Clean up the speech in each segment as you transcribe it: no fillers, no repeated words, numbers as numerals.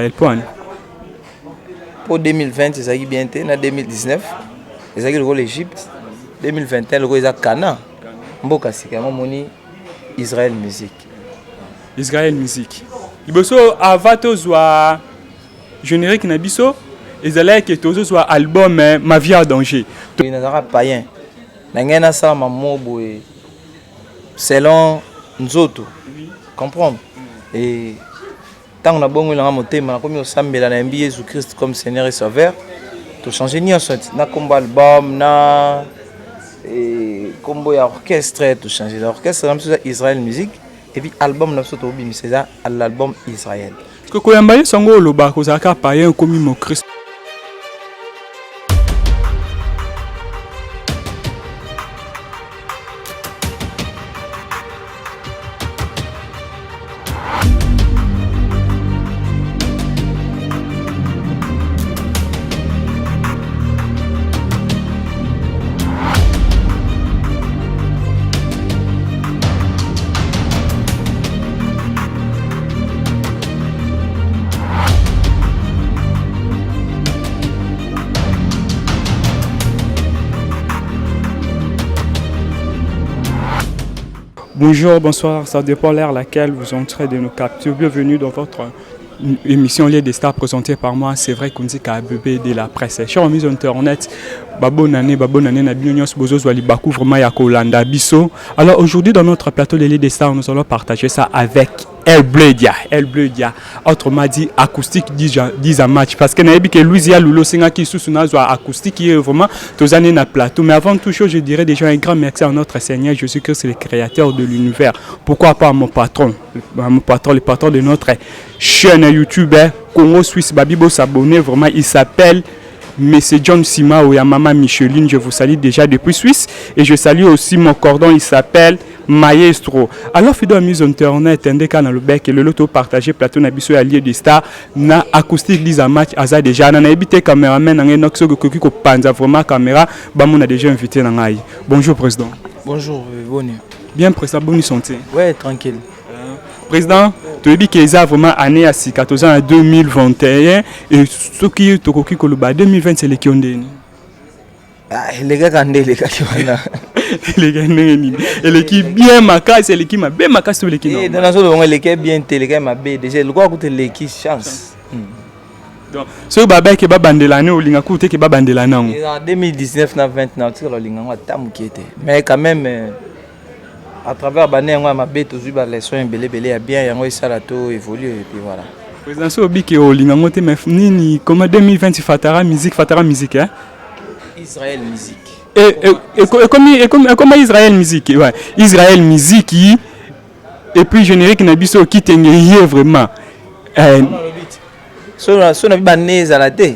Mpo ani? Mpo 2020 ezalaki bien te na 2019 ezalaki lokola Egypte, 2021 lokola eza Canaan, mboka sika yango omoni Israel Music. Israel Music. Liboso avant tozwa générique na biso ezalaki ke tozozwa album eh, Ma vie en danger. Nazalaka païen. Na ngai nasala mamo boye selon nzoto. Comprendre? Et Tango na bongoli nanga motema nakomi kosambela na yambi Yesu Christ comme Seigneur et Sauveur to changer nyonso na kombo album na kombo ya orchestre to changer na orchestre na biso eza Israël Musique et puis album na biso tobimisa eza l'album Israël. Koyamba Yesu yango oloba kozalaka païen okomi mokristo. Bonjour, bonsoir, ça dépend l'heure laquelle vous entrez de nous capter. Bienvenue dans votre émission Lieu des stars présentée par moi, c'est vrai qu'on dit qu'à bébé de la presse. Chers amis internet, bah bonne année, bah bonne année, na bino nyonso bozozwa libaku vraiment ya kolanda biso. Alors aujourd'hui dans notre plateau de Lieu des stars, nous allons partager ça avec El Bledia, El Bledia, autrement dit acoustique 10 à match parce que nayebi que Louis ya Lulo sengaki susu nazwa acoustique ye vraiment tozani na plateau. Mais avant tout chose, je dirais déjà un grand merci à notre Seigneur Jésus-Christ, le créateur de l'univers. Pourquoi pas mon patron, mon patron, le patron de notre chaîne YouTube hein, Congo Suisse Babibo s'abonner vraiment, il s'appelle Monsieur John Simao et maman Micheline, je vous salue déjà depuis Suisse. Et je salue aussi mon cordon, il s'appelle Maestro. Alors fidèle amis internet, ndeka na lobek lelo to partager plateau na biso ya lieu de star na acoustique Lisa match aza déjà na nayebi te cameraman na ngai noki soki okoki kopanza vraiment caméra bamona déjà invité na ngai. Bonjour président. Bonjour, boni. Bien président, bonne santé. Ouais, tranquille. Président, toyebi ke eza vraiment année ya sika toza na 2021 et soki tokoki koloba 2020 eleki yo ndeni? Ah, elekaka nde elekaki wana. Eleki ndenge nini? Eleki bien makasi, eleki mabe makasi to eleki normal? Nazoloba ngo eleki bien te, eleki mabe déjà, lokola kutu eleki chance. Donc soki babaki babandela ne olinga kutu te ke babandela nango. En 2019 na 20 na otikala olinga ngo ata moke te. Mais quand même euh, à travers bane yango ya mabe tozwi ba leçon ebele ebele ya bien yango esala to évoluer et puis voilà. Président soki obiki olinga ngo te mais nini comment 2020 Fatara musique Fatara musique hein? Israël musique. Et comme Israël musique ouais Israël musique et puis générique na biso kitenge ye vraiment. Euh, so na bi bane ezala te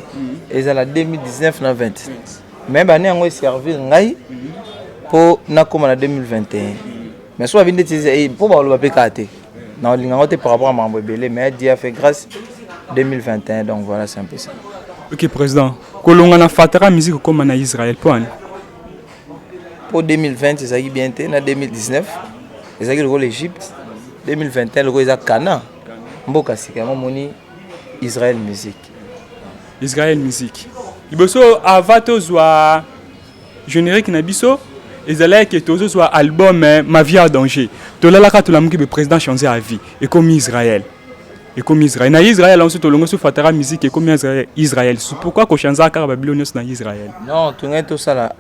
ezala 2019 na 20 mais bane yango eservir ngai mpo nakóma na 2021 mais so babi ndeti mpo baloba mpe kaka te na olinga yango te par rapport à makambo ebele mais Dieu a fait grâce 2021 donc voilà, c'est un peu ça. Ok président, kolonga na Fatara musique okóma na Israël mpo ani? Mpo 2020 ezalaki bien te na 2019 ezalaki lokola Egypte, 2021 lokola eza Canaan, mboka sika yango omoni Israël Musique. Israël Musique. Liboso avant tozwa générique na biso ezalaki ke tozozwa album eh, Ma vie en danger. Tolalaka tolamuki be président changer à vie ekomi Israël. Ekomi Israël. Na Israël ensuite tolongo so Fatara musique ekomi Israël. Israël. Pourquoi ko changer kaka babilo nyonso na Israël? Non, tongai tosala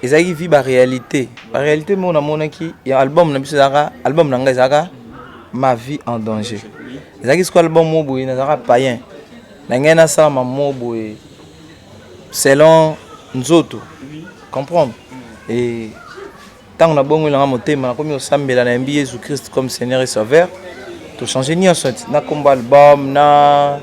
ezalaki vie ba réalité. Ba réalité mo namonaki ya album na biso ezalaka album na ngai ezalaka Ma vie en danger. Ezalaki siko album mo boye nazalaka païen. Na ngai nasala mamo boye selon nzoto. Comprendre? Et ntango nabongoli nanga motema nakomi kosambela na yambi Yesu Christ comme Seigneur et Sauveur to changer nyonso na kombo album na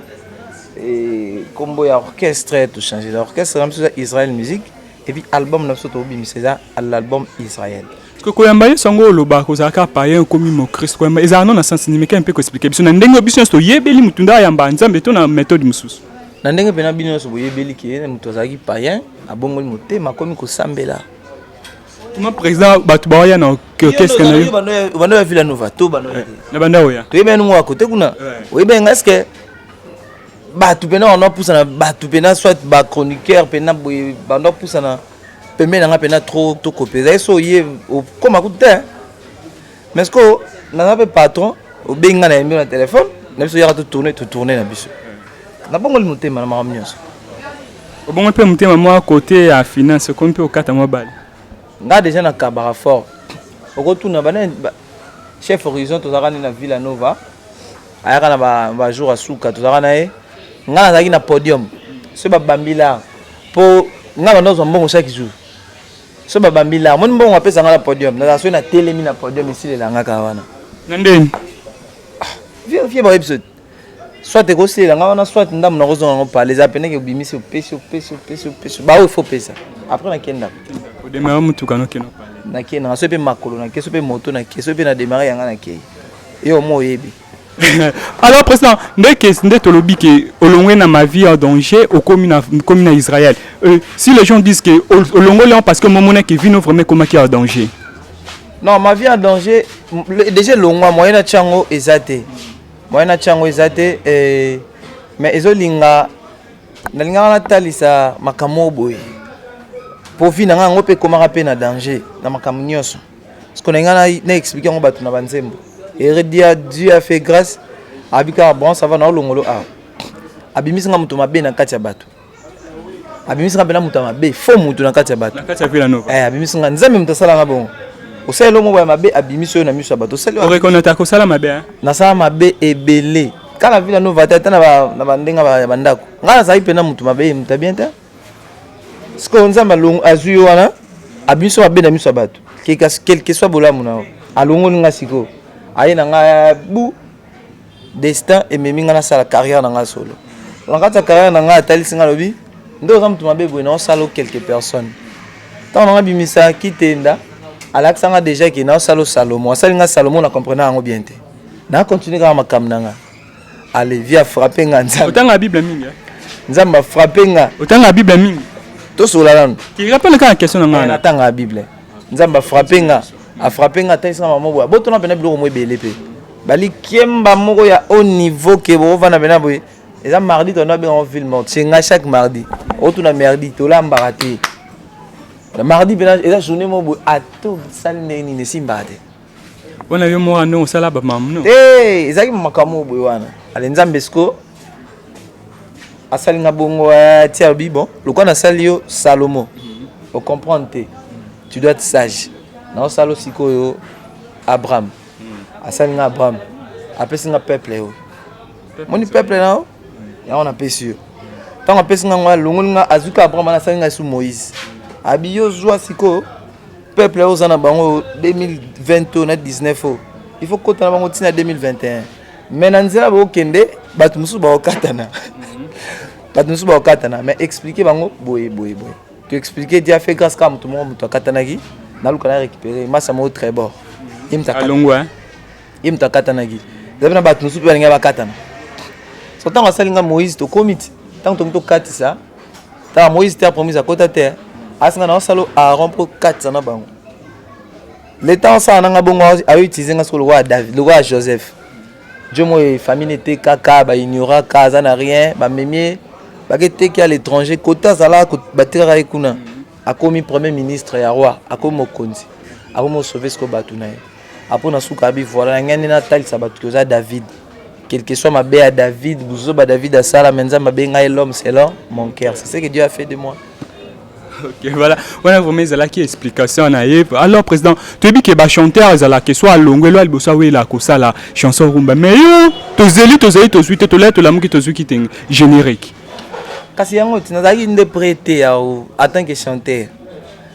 kombo ya orchestre to changer na orchestre na biso eza Israël Musique et puis album na biso tobimisa eza l'album Israël. Koyamba Yesu yango oloba kozalaka païen okomi mokristo koyamba ezala no na sens nini? Meka mpe koexplike biso na ndenge biso nyonso toyebeli motu nde ayamba Nzambe to na méthode mosusu. Na ndenge mpena bino nyonso boyebeli ke moto azalaki païen abongoli motema akomi kosambela. Tuma président bato baoya na orchestre na yo bando ya Villa Nova to bando na banda oya toyebi yango moko kote kuna oyebi yango est-ce que Bato mpena banda pusana, bato mpena, soit bachroniqueur mpena boye, banda pusana pembeni na nga mpena trop. Tokope ezali so oye okóma kutu te, mais ce que naza mpe patron, obengi nga na yembi na telefone na biso, yaka totourne, totourne na biso. Nabongoli motema na makambo nyonso. Obongo mpe motema mwa côté ya finance, okomi mpe okata mwa bale? Nga déjà nakabaka fort. Okotuna bana chef Horizon, tozalaka nde na Villa Nova, ayaka na bajour ya suka, tozalaka na ye. Nga nazalaki na podium so babambi lar, mpo nga banda ozwa mbongo chaque jour. So babambi lar, moni mbongo apesa nga na podium, nazala soki natelemi na podium, esilelanga kaka wana. Na ndeni? Vie bayebi biso, soit ekosilela nga wana, soit ndambo nakozonga yango pale. Eza peneke obimisi, opesi, opesi, opesi, opesi baoyo ifo opesa, après nakendaka. Odémarrer motuka, nokende pale? Nakendaka so mpe makolo nake, so mpe moto nake, so mpe na démarre yanga, nakei yo mo oyebi. Alors président, ndeke nde tolobi ke olongwe na Ma vie en danger, okomi na, komi na Israël. Si les gens disent que olongoli yango parce que momonaki vie no vraiment ekomaki en danger. Non, Ma vie en danger déjà elongwa, moyen na tia yango eza te, moyen na tia yango eza te. Mais ezolinga, nalingaka natalisa makambo oyo boye, po vie na ngai yango mpe ekomaka mpe na danger na makambo nyonso, parce que nalinga na explique yango bato na banzembo. Eredia, Dieu a fait grâce, abi kaka bon, ça va, naolongolo awa. Abimisi nga moto mabe na kati ya bato, abimisi nga mpena moto ya mabe, fo moto na kati ya bato. Na kati ya Villa Nova? Eh, abimisi nga. Nzambe moto asalanga bongo. Osala eloko moko ya mabe, abimisi oyo na miso ya bato. Osali Oreconnaître kosala mabe, hein? Nasala mabe ebele kaka na Villa Nova te, ata na bandenge ya bandako. Ngai nazalaki mpena moto mabe, moto ya bien te. Sikoyo Nzambe azwi yo wana, abimisi mabe na miso ya bato, quelque soit bolamu na yo, alongoli nga. Sikoyo aye na ngai bu destin ememi nga nasala carrière na ngai solo. Na kati ya carrière na ngai, atalisi ngai, alobi nde oza moto mabe boye, naosala quelque personne. Ntango nanga bimisa kitenda, alakisa nga déjà ke naosala Salomo. Asali nga Salomo, na comprendre yango bien te, na continue kaka makambo na nga. Ale vie afrappe nga, Nzambe. Otanga Bible mingi, eh? Nzambe afrappe nga. Otanga Bible mingi? Tosola nanu. Rappelle kaka question na ngai. Natanga Bible. Nzambe afrappe nga, afrappe nga, atalisi nga mama boye, botona mpena biloko mo ebele mpe balikemba moko ya haut niveau ke bokovanda mpena boye. Eza mardi, tondo abengango ville morte. C'est ngai chaque mardi, otuna mardi tolambaka te. Na mardi mpena eza journée moko boye, ato sali ndenge nini, esimbaka te. Wana yo moko ndenge osala bamamu no? Te, ezalaki makambo moko boye wana. Ale Nzambe siko asali nga bongo, ti alobi bon, lokola nasali yo Salomo, ocomprendre te, tu dois être sage, naosala sikoyo Abraham. Asali nga Abraham, apesi nga peuple oyo. Moni peuple na yo, yango napesi yo. Ntango apesi nga ngo, alongoli nga, azwika Abraham wana, asali nga esu Moïse. Abi yo zwa sikoyo peuple oyo oza na bango 2020 oyo na 19 oyo, il faut kota na bango ntina 2021. Mais na nzela bokende, bato mosusu bakokatana, bato mosusu bakokatana, mais explique bango boye boye boye. To explique, Dieu a fait grâce, kaka moto moko, moto akatanaki, naluka na récupérer masa moko très bord. Ye moto alongwa. Ye moto akatanaki. Eza mpe na bato mosusu mpe balingai bakatana. So ntango asali nga Moïse, tokomi ti ntango tongi tokatisa, ntango Moïse terre promise akota te, asinga na osala Aaron mpo katisa na bango. Le temps osala nanga bongo, ayoutilize nga soko lokola David, lokola Joseph. Dieu moi famille nete kaka baignoraka, aza na rien, bamemi baketeki à l'étranger. Kote azala, batekaka ye kuna, akomi premier ministre ya roi, akomi mokonzi, akomi osauve sikoyo bato na ye. Apo na suka abi voilà, na ngai nde natalisa bato ke oza David. Quel que soit mabe ya David, buzoba David asala, mais Nzambe abenga ye l'homme selon mon cœur. C'est ce que Dieu a fait de moi. Ok, voilà, wana vraiment ezalaki explication na ye. Alors président, toyebi ke bachanteur ezalaka so alongwe elo liboso, awela kosala chanson rumba, mais yo tozeli, tozeli, tozwi te. Tolai, tolamuki, tozwiki te générique. Kasi yango ti nazalaki nde prêt te ya en tant que chanteur.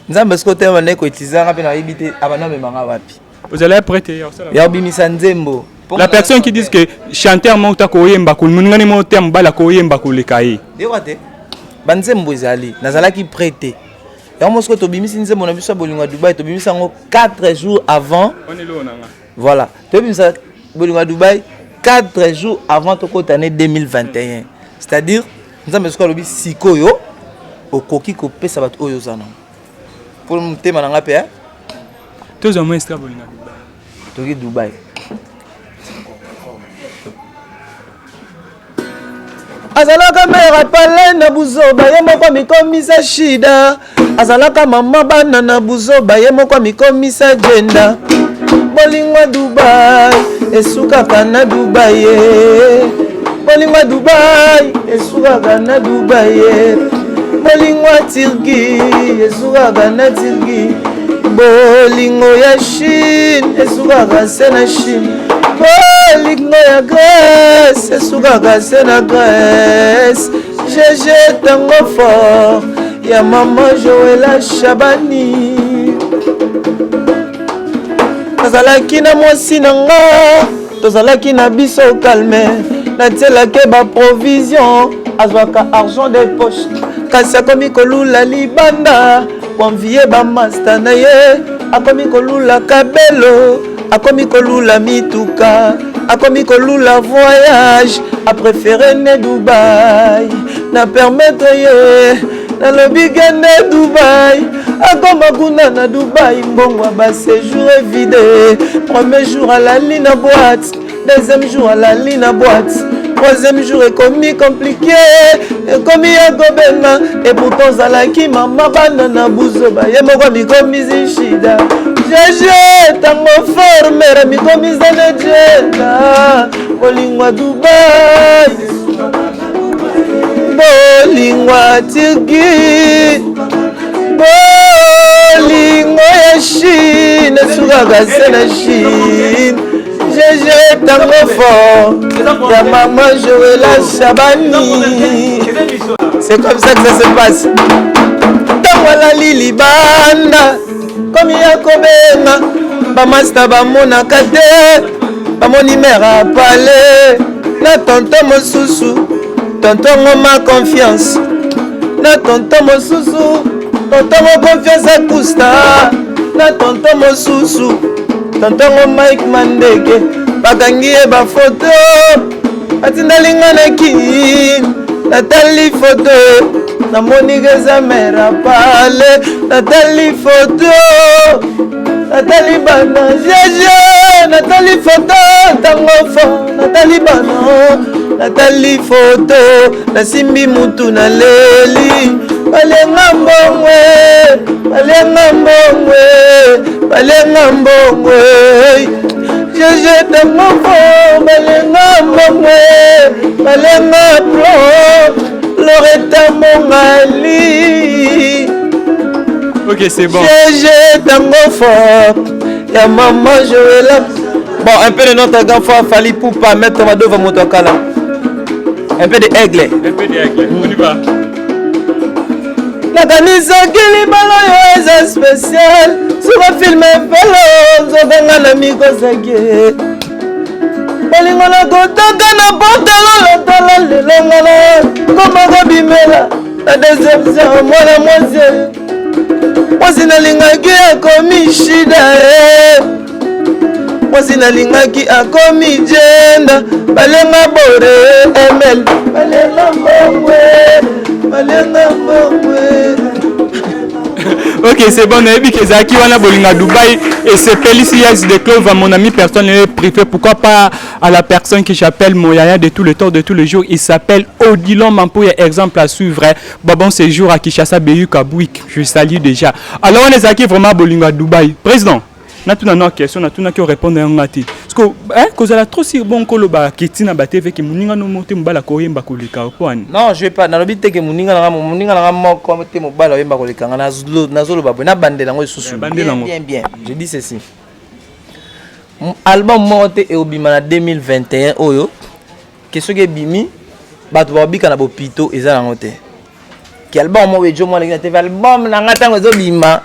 Nzambe soki otema nde koutilize nga mpe, nayebi te abanda amemanga wapi. Ozalaki prêt te ya obimisa nzembo. La personne qui dit que chanteur moko ta koyemba, moningani moko te ya mobali akoyemba koleka ye. Yoka te, banzembo ezali, nazalaki prêt te. Yango mosiko tobimisi nzembo na biso ya Bolingo ya Dubai, tobimisi yango 4 jours avant. Voilà, tobimisa Bolingo ya Dubai 4 jours avant tokota ne 2021. C'est-à-dire Nzambe soki alobi sikoyo okoki kopesa bato oyo oza nango mpo motema na nga mpe. Tozwa mwa extrait Bolingo ya Dubai. Toki Dubai. Azalaka mère pale na buzoba, ye moko amikomisa shida. Azalaka mama bana na buzoba, ye moko amikomisa jenda. Bolingo ya Dubai esukaka na Dubai ye. Bolingo ya Dubai esukaka na Dubai ye. Bolingo ya Turquie esukaka na Turquie. Bolingo ya Chine esukaka se na Chine. Bolingo ya Grèce esukaka se na Grèce. GG tango fort ya mama Joela Shabani. Nazalaki na mwasi na nga, tozalaki na biso calme, natielaki baprovision, azwaka argent de poche, kasi akomi kolula libanda, koenvie bamasta na ye, akomi kolula kabelo, akomi kolula mituka, akomi kolula voyage, apréféré ne Dubai, na permettre ye, nalobi kende Dubai, akoma kuna na Dubai, mbongo ya baséjour evide. Premier jour alali na boîte, deuxième jour alali na boîte, troisième jour ekomi compliqué, ekomi ya kobenga. Et pourtant ozalaki mama bana na buzoba, ye moko mikomisi shida. GG tango fort, mère mikomisa na jenda. Bolingo ya Dubai, bolingo ya Turquie, bolingo ya Chine esukaka se na Chine. GG tango fort ya mama Joela Shabani. C'est comme ça que ça se passe. Ntango alali libanda, komi ya kobenga, bamasta bamonaka te, bamoni mère apale na tonton mosusu, tonton ngoma confiance na tonton mosusu, tonton ngo confiance akusta na tonton mosusu, tonton ngo Mike Mandeke. Bakangi ye bafoto, batindali nga na Kini. Natali foto, namoni eza mère apale. Natali foto, natali bana GG, natali foto ntango fo, natali bana, natali foto, nasimbi mutu, naleli. Balenga mbongwe, balenga mbongwe, balenga mbongwe. GG ntango fo, balenga mbongwe, balenga pro Loreta Mongali. Ok, c'est bon. GG tango fort ya maman Joela. Bon, un peu de notre grand frère Fally Ipupa, Maître Madova Motokala. Un peu de aigle. Un peu d'aigle. On y va. Nakanisaki libala oyo eza spécial, soko film efelo, nzokanga na mikozaki bolingo na kotoka na pantalon. Tala lelo nga na koma kobimela na déception. Mwana mwasi, mwasi nalingaki akomi shida e, mwasi nalingaki akomi jenda. Balenga bore ml, balenga mbongwe, balenga mbongwe. Ok, c'est bon. Nayebi ke ezalaki wana bolinga Dubai esepelisi Yaz de Clova, mon ami personnel et privé. Pourquoi pas à la personne que j'appelle mon yaya de tout le temps, de tous les jours. Il s'appelle Odilon Mampouya, exemple à suivre. Bon, bon séjour à Kinshasa, Beyu Kabouik. Je salue déjà. Alors, on ezalaki vraiment bolinga Dubai. Président, natuna na question, natunaki, orépondre yanga te, parce que eh, kozala trop sur bon koloba keti na batv ke moninga no mo te mobali akoyemba koleka po ani. Non, je vais pas. Nalobi te ke moninga nanga, moninga nanga moko te mobali oyemba koleka nga. Nazoloba boye, nabandela yango lisusu. Bandela yango. Bien bien, je dis ceci: album moko te eobima na 2021 oyo ke soki ebimi, bato babika na bopito. Eza nango te ke album moko ejo mwana na TV, album na nga ntango ezobima,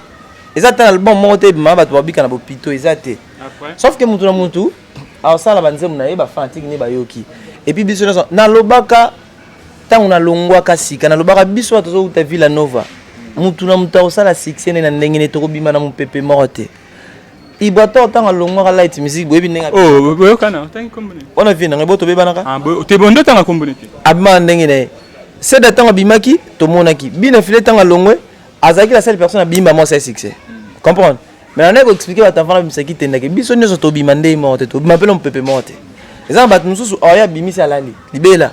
eza te na album moko te ebima, bato babika na bopito, eza te. Sauf ke mutu na mutu aosala banzembo na ye, bafanatike nde bayoki. Et puis biso nyonso nalobaka, ntango nalongwaka sika, nalobaka biso bato tozouta Villa Nova, mutu na mutu akosala succès nde na ndenge ne, tokobima na mopepe moko te. Ibrator, ntango alongwaka Light Music, boyebi ndenge Oh, boyokana, otangi kombo nini? Wana vie nanga bo tobebanaka. Ah, te, bondo otanga kombo nini te. Abimaka ndenge na ye. Seda, ntango abimaki, tomonaki bino file. Ntango alongwe, azalaki la seule personne abimba mwasi ya succès, comprendre? Mais nanaye koexpliquer bato avant nabimisaki tendake biso nyonso tobima ndenge moko te, tobima mpe na mopepe moko te. Eza na bato mosusu oyo abimisi, alali libela.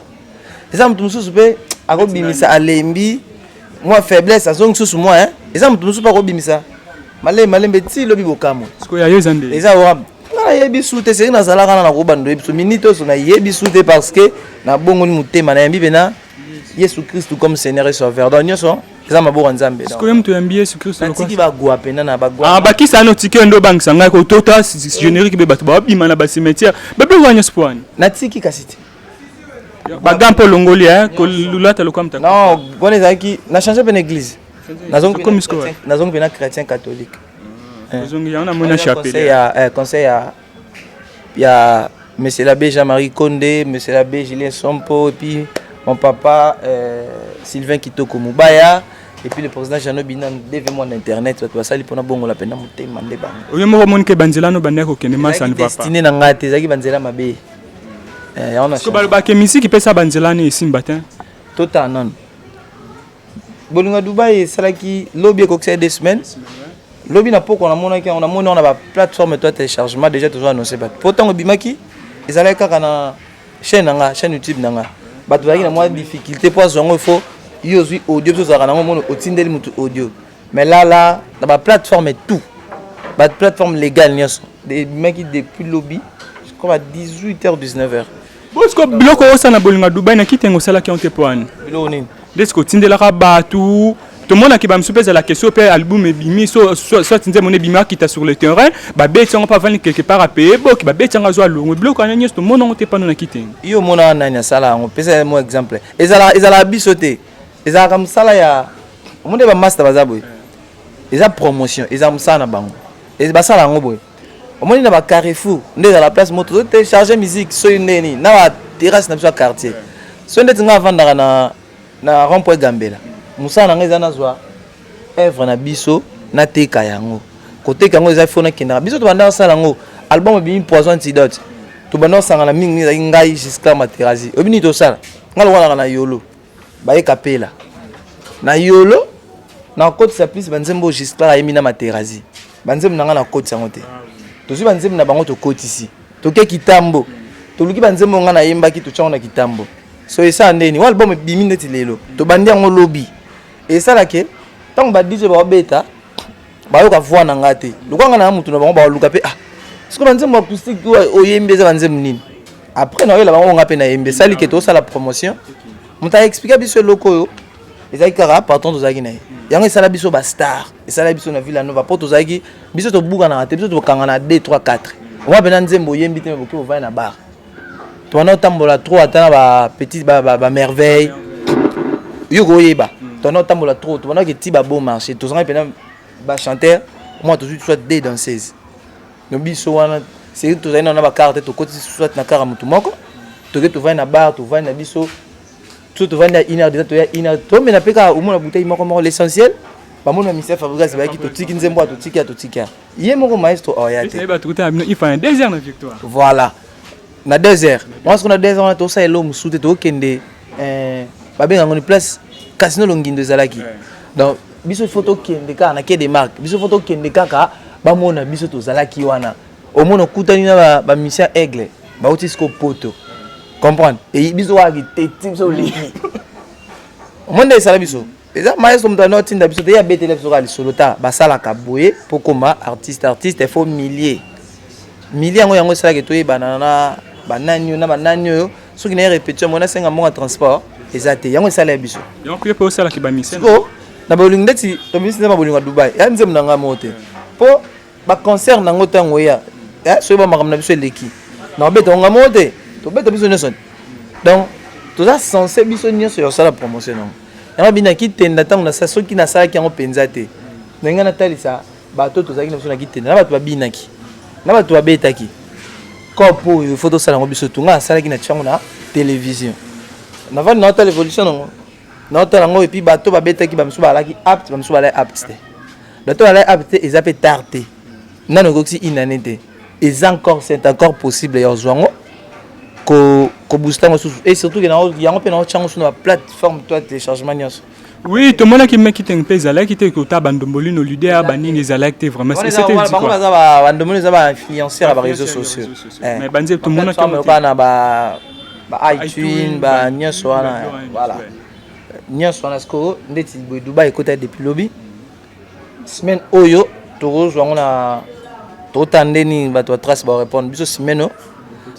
Eza moto mosusu mpe akobimisa, alembi, mwa faiblesse, azongi susu mwa, hein. Eza moto mosusu mpe akobimisa malembe malembe ti lobi bokamwa. Sikoyo ya yo eza nde? Eza ora nga nayebi su te. Seki nazalaka na nakobanda oyebi so minute oyo nayebi su te, parce que nabongoli motema, nayambi mpena Yesu Kristu comme Seigneur et Sauveur. Donc nyonso eza maboko ya Nzambe. Sikoyo moto oyambi Yesu Kristo? Natiki bagwa mpena na bagwa. Ah, bakisa ano tike nde obangisa ngai kotota générique mpe bato babima na bacimetière, babiloko wana nyonso po wani? Natiki kasi te. Baga mpe olongoli kolulata lokwa moto? Non, wana ezalaki na change mpe na église. Komi sikoyo? Nazongi mpe na chrétien catholique. Ozongi yango, namoni na chapelet. Ya conseil ya monsieur l'abbé Jean-Marie Condé, monsieur l'abbé Julien Sompo et puis mon papa Sylvain Kitoko Mubaya et puis le président Jeannot Binan DV moi d'internet. Bato basali mpona bongola mpena motema nde bango. Oyo moko omoni ke banzela no bandaki kokende ma, ça ne va pas. Destiné na ngai te, ezalaki banzela mabe. Yango na Siko balobaka misiki epesa banzela ni esimba te. Totala nano Bolingo ya Dubai esalaki lobi, ekokisa 2 semaines lobi na poko. Namonaki yango, namoni yango na baplateforme to ya téléchargement. Déjà tozo annonce bato, po ntango ebimaki ezalaki kaka na chaîne na nga, chaîne YouTube na nga. Bato bazalaki na mwa difficulté po azwa yango. Il faut yo ozwi audio, biso ozalaka nango, mono otindeli motu audio. Mais là là, na baplateforme tout, baplateforme légale nyonso, ebimaki depuis lobi, je crois, ba 18 h 19 h. Bosiko biloko osala na Bolingo ya Dubai na Kitengo, osalaki yango te po wani? Biloko nini? Nde siko otindelaka bato, tomonaki bamisu mpe ezalaka so mpe album ebimi, soit nzembo ebimi, akita sur le terrain, babeti yango mpe avandi quelque part, apeye boki, babeti yango, azwa longo. Biloko wana nyonso tomona yango te pano na Kitengo. Yo omona nani asala yango? Pesa mo exemple. Ezalaka biso te, ezalaka mosala ya omoni bamaster baza boye. Eza promotion, eza mosala na bango. Basala yango boye. Omoni na bacarrefour nde ezala place mo tozotélécharge musique, soki ndeni na baterrasse na biso ya quartier, soki ndeti ngai avandaka na rond point Gambela, mosala na ngai eza nazwa œuvre na biso, nateka yango. Koteka yango eza fo nakendaka. Biso tobanda kosala yango, album ebimi, Poison Antidote, tobanda kosangana mingi. Ezalaki ngai, Giscard Materazi. Oyebi nini tosala? Ngai lokwalaka na Yolo, bayeka pela na Yolo, nakotisa plus banzembo oyo Giscard ayembi na Materazi. Banzembo na ngai nakotisa yango te. Tozwi banzembo na bango, tokotisi. Toke Kitambo, toluki banzembo ngai nayembaki, totyango na Kitambo. So esala ndeni wa album ebimi ndeti lelo, tobandi yango lobi. Esalake ntango ba DJ baobeta, bayoka voix na ngai te. Lokola ngai na mutu na bango, baoluka mpe: "Ah, siko banzembo acoustique oyo oyembi eza banzembo nini?" Après naoyela bango, nga mpe nayembi. Esali ke tosala promotion. Moto aexplika biso eloko oyo ezalaki kaka patron tozalaki na ye. Yango esala biso bastar, esala biso na Villa Nova, mpo tozalaki biso tobukanaka te. Biso tokanga na 2 3 4 omwa mpena nzembo oyembi te, me boki ovandi na bar, tobanda otambola trop, ata na bapetit bamerveille yo koyeba. Tobanda otambola trop, tobandaki ti babon marché. Tozangaki mpena bachanteur mwa, tozwi soit deux danseuses no biso wana. Seri tozali nano na bakare te, tokoti soit na kare ya motu moko, toke tovandi na bar, tovandi na biso so, tovandi na une heure déjà, toya une heure, tomela mpe kaka omona bouteille moko moko. L'essentiel, bamoni ba Mister Fabrigas bayaki, totiki nzembo ya totiki ya totiki ya ye moko maestro oya te. Bato kutana bino ifa na 2 heures na Victoire. Voilà, na 2 heures wana. Siko na 2 heures wana tosala elo mosusu te, tokende babenga yango ni place Casino Longindo ezalaki. Donc biso faut tokende kaka na quai de marque, biso faut tokende kaka bamona biso tozalaki wana. Omona okutani na bamusicien Aigle, bauti siko poto, comprendre e biso kaka kiteti, biso oleki. Omoni nde esala biso, eza maestro moto ana otinda biso te, ye abetela biso kaka lisolo ta basalaka boye mpo koma artiste. Artiste faut millier millier yango, yango esalaka toyebana na banani oyo na banani oyo. Soki na ye répétition, mona asenga mbongo ya transport eza te. Yango esala ya biso. Donc ye mpe osalaki bamission? Siko na bolingo ndeti tobimisi nzembo ya Bolingo ya Dubai, ya nzembo na ngai moko te, mpo baconcert nango ntango eya, soki bamakambo na biso eleki na kobeta ngo moko te, tobeta biso nyonso. Donc toza censé biso nyonso ya kosala promotion nango. Yango binaki tenda ntango soki nasalaki yango mpenza te, ndenge natalisa bato tozalaki na biso na Kitenda, na bato babinaki, na bato babetaki kopo oyo, faut tosala yango biso. Tunga asalaki na tiango na télévision, navandi naotala évolution nango, naotala yango. Et puis bato babetaki, bamisu bazalaki apte, bamisu bazalaki apte te. Bato bazalaki apte te, eza mpe tard te, nano ekokisi une année te, eza encore, c'est encore possible ya kozwa yango, kobooste yango susu. Et surtout ke yango mpe naotya yango su na baplateforme to ya téléchargement nyonso. Oui, tomonaki meki te mpe ezalaki te kota bandombolino leader banini ezalaki te vraiment. C'était bango baza bandombolino, eza bainfluenceur ya baréseaux sociaux. Mais banze tomonaki na ba Ba iTunes, ba nyonso wana, voilà, nyonso wana. Sikoyo ndeti boye, Dubai ekota depuis lobi. Semaine oyo tokozwa yango na totala ndeni bato ba Trace barépondre biso. Semaine oyo,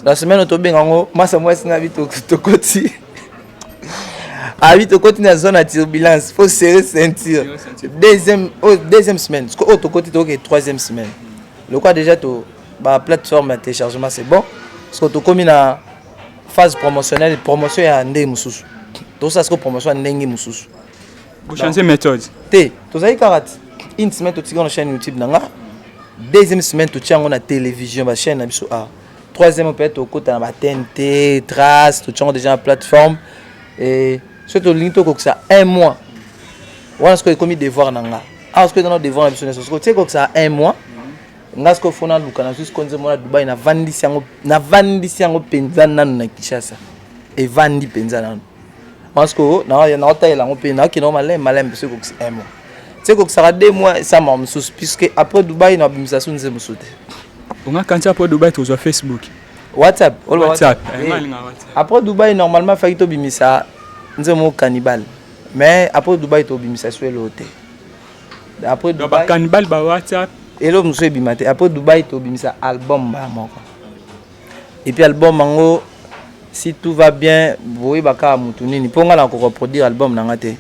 na semaine oyo tobenga yango masa mwasi na bi, tokoti abi, tokoti na zone ya turbulence, faut serrer ceinture. Deuxième, oh, deuxième semaine siko oyo tokoti, tokoke troisième semaine. Lokola déjà to baplateforme ya téléchargement, c'est bon. Siko tokomi na phase promotionnelle, promotion ya ndenge mosusu. Tosala siko promotion ya ndenge mosusu. Bochange méthode? Te, tozali kaka ti une semaine totika na chaîne YouTube na nga, deuxième semaine totia yango na télévision, bachaîne na biso a, troisième peut-être tokota na baTNT, Trace, totia yango déjà na plateforme. Et soki tolingi tokokisa un mois wana, sikoyo ekomi devoir na nga awa. Sikoyo eza na devoir na biso nyonso. Sikoyo tie ekokisa un mois, nga sikoyo faut naluka, nazwi sikoyo nzembo na Dubai, navandisi yango, navandisi yango mpenza nanu na Kinshasa, evandi mpenza nanu wana. Sikoyo naotalela yango mpe naokende yango maleme maleme. Soki ekokisi un mois, ti ekokisaka 2 mois, esamaka mosusu, puisque après Dubai nabimisa so nzembo mosusu te. Onga kanti après Dubai tozwa Facebook? WhatsApp. Oloba. WhatsApp. Eh. Après Dubai, normalement faki tobimisa nzembo moko cannibal, mais après Dubai tobimisa so elo te. Après Donc Dubai bacannibal, ba WhatsApp. Elo mosusu ebima te. Après Dubai tobimisa album mbala moko, et puis album yango, si tout va bien, boyeba kaka motu nini, mpo nga nakoka produire album na nga te.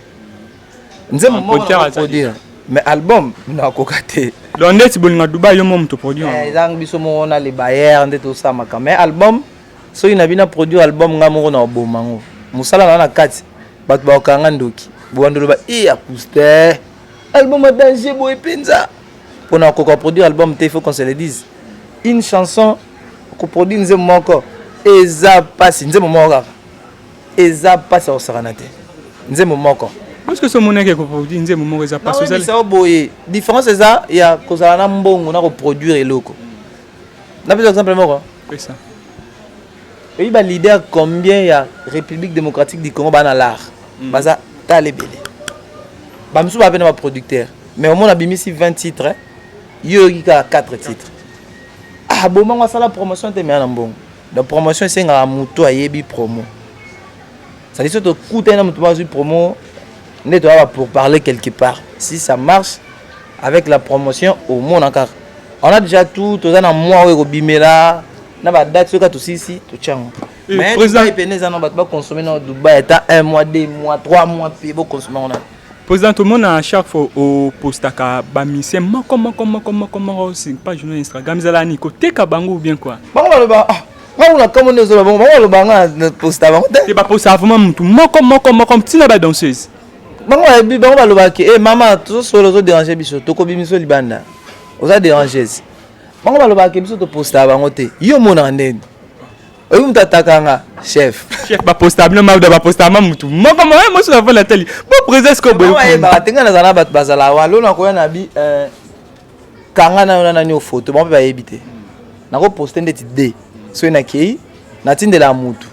Nzembo Ah, moko producteur nakoka produire, mais album nakoka te. Donc ndeti bolinga Dubai, yo mo moto produire? Eh, eza biso moko na le bayer nde tosamaka, mais album, soki na bino produire album nga moko na oboma yango, mosala na na kati, bato bakokanga ndoki bowanda oloba e acousteur album ya danger boye mpenza. Mpona koka produire album te, il faut qu'on se le dise, une chanson, koproduire nzembo moko eza mpasi. Nzembo moko kaka eza mpasi ya kosakana te, nzembo moko. Parce que so omonaki koproduire nzembo moko eza mpasi, ozali Nawebisa yo boye, différence eza ya kozala na mbongo na koproduire eloko. Napesa exemple moko. Pesa. Oyebi baleader combien ya République démocratique du Congo baa na l'art? Baza tala ebele. Bamisusu baa mpe na baproducteur, mais omona abimisi 20 titres, yo oyoki kaka 4 titres. Ah, bomango asala promotion te, mais na mbongo. Donc promotion esengaka motu ayebi promo, c'est-à-dire soki tokutani na motu moko azwi promo nde toyaba pour parler quelque part. Si ça marche avec la promotion, omona kaka on a déjà tout. Toza na mois oyo ekobimela na badate, soki tosilisi totia yango. Eh, Mais président- Dubai pene eza na bato bakonsome na Dubai ata un mois, 2 mois, 3 mois, mpe bokonsome yango na Président, tomona chaque fois opostaka bamusicien moko moko moko moko moko sur page na Instagram. Ezala nini, koteka bango ou bien quoi? Bango baloba, ah, nga kuna kambo nde ozoba bango. Bango baloba nga na posta bango te. Te, bapostaka vraiment mutu moko moko moko, ntina badanseuse. Bango bayebi, bango balobaki e mama, tozosolola, ozodérange biso, tokobimi biso libanda, oza dérangeuse. Bango balobaki biso topostaka bango te. Yo omonaka ndeni oyebi moto atakanga chef. Chef, bapostaka bino mauda, bapostaka ma mutu moko moko mosu na fana tali bo président siko boye. Bango bayebaka te. Ngai nazala na bato bazala wa lo nakoya na bi kanga na yo na nani ofoto. Bango mpe bayebi te. Nakoposte ndeti de soki nakei natindela mutu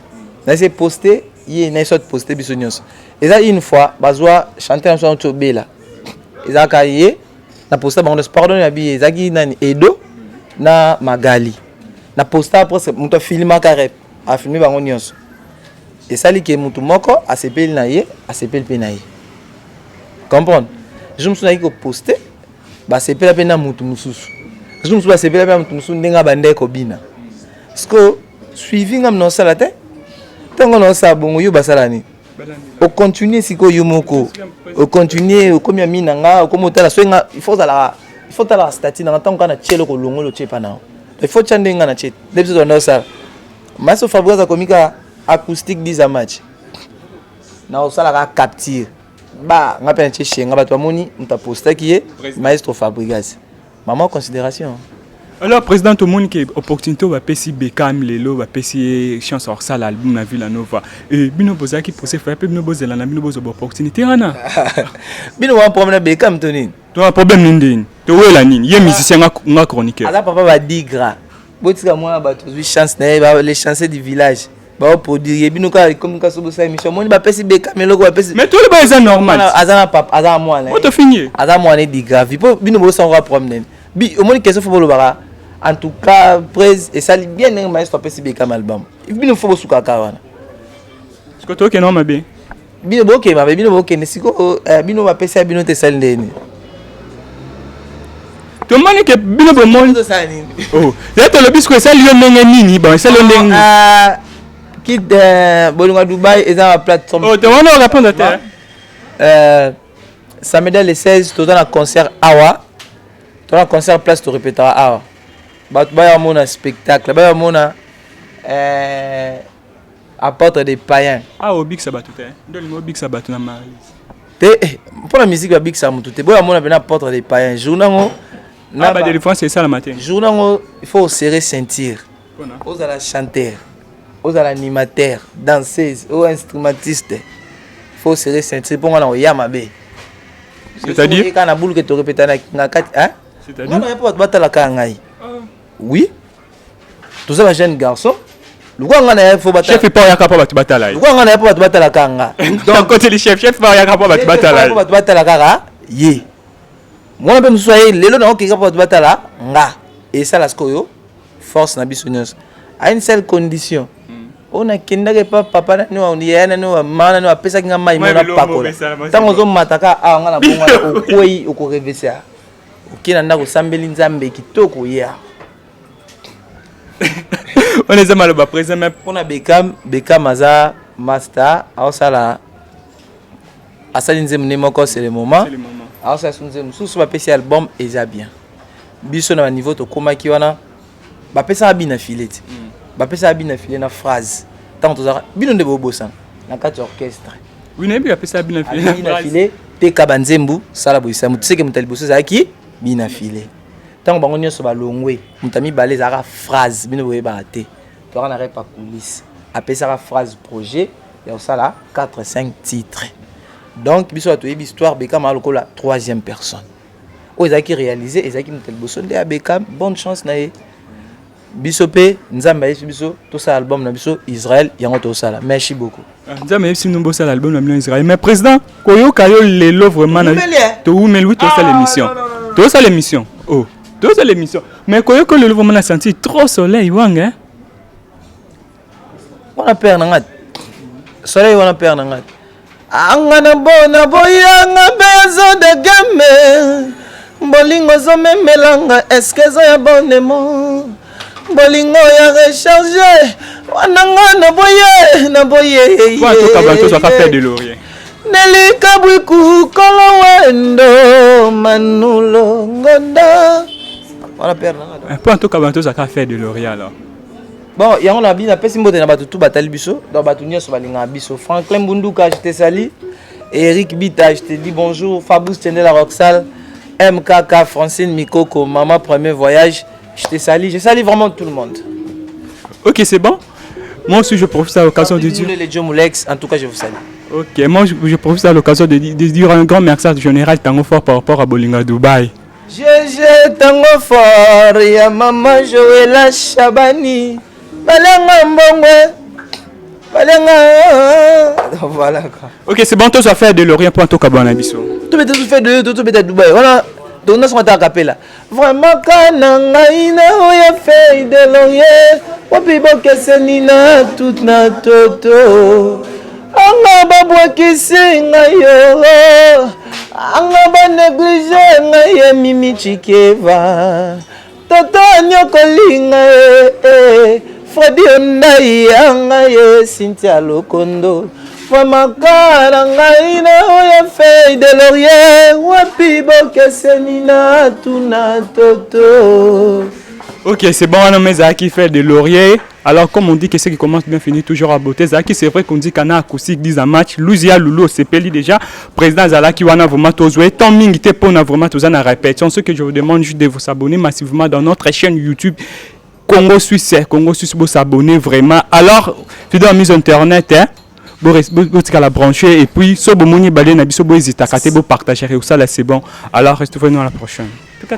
nasi poste ye na soit poste biso nyonso. Eza une fois bazwa chanteur na biso nauti obela, ezalaka ye na posta bango nyonso. Pardon, ya bi ezalaki nani, Edo na Magali na posta presque. Moto afilmaka rep, afilme bango nyonso. Esali ke motu moko asepeli na ye, asepeli mpe na ye, comprendre. Jour mosusu nayaki koposte, basepela mpe na motu mosusu. Jour mosusu basepela mpe na motu mosusu ndenge abandaki kobina. Parce que suivi ngam na osala te, ntango na osala bongo, yo basala nini? Ocontinue sikoyo, yo moko ocontinue, okomi ami na nga, okomi otala soki nga. Il faut ozalaka, il faut otalaka statut na nga. Ntango kaka na tie eloko, olongoli, otie epa na yo. Il faut tia ndenge nga na tie nde biso tobanda osala. Maso Fabrice akomi kaka acoustique 10 a match na osalaka capture ba nga mpe na tie chez nga, bato bamoni moto apostaki ye, maestro Fabrigas, mama considération. Alors président, tomoni ke opportunité oyo bapesi Bekam lelo, bapesi ye chance ya kosala album na Villa Nova. E bino bozalaki procès faya mpe bino bozela na bino bozwa baopportunité wana. Bino wana problème na Bekam to nini? Tona problème nini, ndeni towela nini? Ye musicien, nga chroniqueur. Aza papa badigra, botika mwana bato ozwi chance na ye. Les chanceux du village baoproduire ye, bino kaka ekomi kaka so bosala émission, omoni bapesi Bekam eloko bapesi. Mais toloba eza normal. Aza na papa, aza na mwana. O tofingi ye. Aza mwana edigravi mpo bino bosangoka problème nini? Bi omoni question, faut bolobaka en tout cas prese esali bien ndenge maestro apesi Bekam album. Bino faut bosukaka wana. Sikoyo tokende mabe. Bino bokende mabe, bino bokende sikoyo, bino bapesa ya bino te, esali ndeni? Tomoni ke bino bomoni. Tosala nini? Oh, ye tolobi sikoyo, esali yo ndenge nini? Bon, esali yo ndenge nini? Ah, kit Bolingo ya Dubai eza na plateforme. Oh, tomoni orépondre te. Samedi le 16 toza na concert awa, toza na concert place torépétaka awa. Bato baya mona spectacle, baya mona apôtre des païens. Ah, obikisa bato te, nde olingi obikisa bato na Marise? Te, mpona musique babikisaka motu te. Boya mona mpena apôtre des païens jour nango. Na badélivrance esalama te? Jour nango il faut serrer ceinture. Mpona? Ozala chanteur, ozala animateur, danseuse o instrumentiste, il faut serrer ceinture mpo nga na koya mabe. C'est-à-dire? Kaka na buluke torépéta na kati, hein? C'est-à-dire? Nga na mpo bato batalaka ngai. Oui, toza ba jeune garçon lokola nga na ye, fo batala. Chef epa oyaka mpo bato batala ye. Lokola nga na ye, mpo bato batalaka nga. Donc koteli chef, chef pa oyaka mpo bato batala mpo ye. Bato batala kaka ye. Mwana mpe mosusu aye lelo na okeka mpo bato batala nga. Esala sikoyo force na biso nyonso à une seule condition: oyo nakendaki epa papa nani, yaya nani, mama nani, apesaki nga mai Mai mona biloko pakola. esalama. Ntango ozomata kaka awa, nga na bongo wana okwei, okorevesa, okei na ndako, osambeli Nzambe kitoko ya. Wana eza maloba président, mais Mpona Bekam, Bekam aza master, aosala, asali nzembo nde moko, c'est le moment. C'est le moment. Aosala so nzembo mosusu, bapesi album, eza bien. Biso na baniveau tokómaki wana, bapesaka bina file te, bapesaka bina file na phrase. Ntango tozalaka, bino nde bobosana na kati ya orchestre. Oui, nayebi, apesa bina file. Bina file teka banzembu, sala boyisa motu seke. Moto ya liboso ezalaki bina file. Ntango bango nyonso balongwe, moto ya mibale ezalaka phrase. Bino boyebaka te, toyaka na rep coulisse, apesaka phrase projet ya kosala 4 5 titres. Donc biso bato toyebi histoire. Bekama lokola troisième personne oyo ezalaki réalisé, ezalaki moto ya liboso nde ya Bekam. Bonne chance na ye. Biso mpe Nzambe ayebisi biso tosala album na biso Israël, yango tosala. Merci beaucoup. Nzambe ayebisi bino bosala album na bino Israël. Mais président, koyoka yo lelo vraiment Toumeli, eh? Toumeli, oui, tosala émission, tosala émission, oh, tosala émission. Mais koyoka yo lelo vraiment, na senti trop soleil wanga, hein? Wana père na nga te, soleil wana père na nga te. Anga na bona boyanga mpe azodegame bolingo ezomemelanga, eske eza ya bonemo bolingo ya recharge wana? Nga na boye na boye. Po atoka bato tozwaka feuille de laurier. Nelikabwiku kolo wendo manulo ngonda wana père na nga. Po atoka bato tozwaka feuille de laurier alors. Bon, yango na bino, napesi mbote na bato tu batali biso. Donc bato nyonso balingaka biso: Franklin Bunduka, je te salue; Eric Bita, je te dis bonjour; Fabus Tendela, Roxal MKK, Francine Mikoko, maman premier voyage, je te salue. Je salue vraiment tout le monde. Ok, c'est bon. Moi aussi, je profite à l'occasion de dire Les Joe Moulex, en tout cas je vous salue. Ok, moi je profite à l'occasion de dire un grand merci à Général Tango Fort par rapport à Bolinga Dubaï. GG Tango Fort ya mama Joela Shabani, balenga mbongwe, balenga, voilà quoi. Ok, c'est bon, tozwa feuille de laurier mpo tokabwana na biso. Tobeta tu feuille de, tobeta Dubai wana, tokona songo ta kapela. Vraiment ka na ngai na oyo feuille de laurier, wapi bokeseni na tout na toto? Anga babwakisi ngai yo, anga banéglige ngai ye. Mimi Chikeva, toto anyokolinga ye, eh. Fredi Ondai yanga ye, Cynthia Lokondo, vraiment ka na ngai na oyo feuille de laurier, wapi bokeseni na tuna toto? Ok, c'est bon, wana ezalaki feuille de laurier. Alors, comme on dit que ce qui commence bien finit toujours à beauté, ezalaki, c'est vrai qu'on dit qu'on a acoustique 10 en match. Luzia Lulu osepeli déjà, président azalaki wana. Vraiment tozwa temps mingi te mpona vraiment toza na répétition. Ce que je vous demande juste de vous abonner massivement dans notre chaîne YouTube Congo Suisse, Congo Suisse, vous s'abonner vraiment. Alors, fidèle mise internet, hein, botikala branché et puis so bomoni bale na biso, bohésitaka te, bopartager ça là, c'est bon. Alors, restez nous à la prochaine. En tout cas.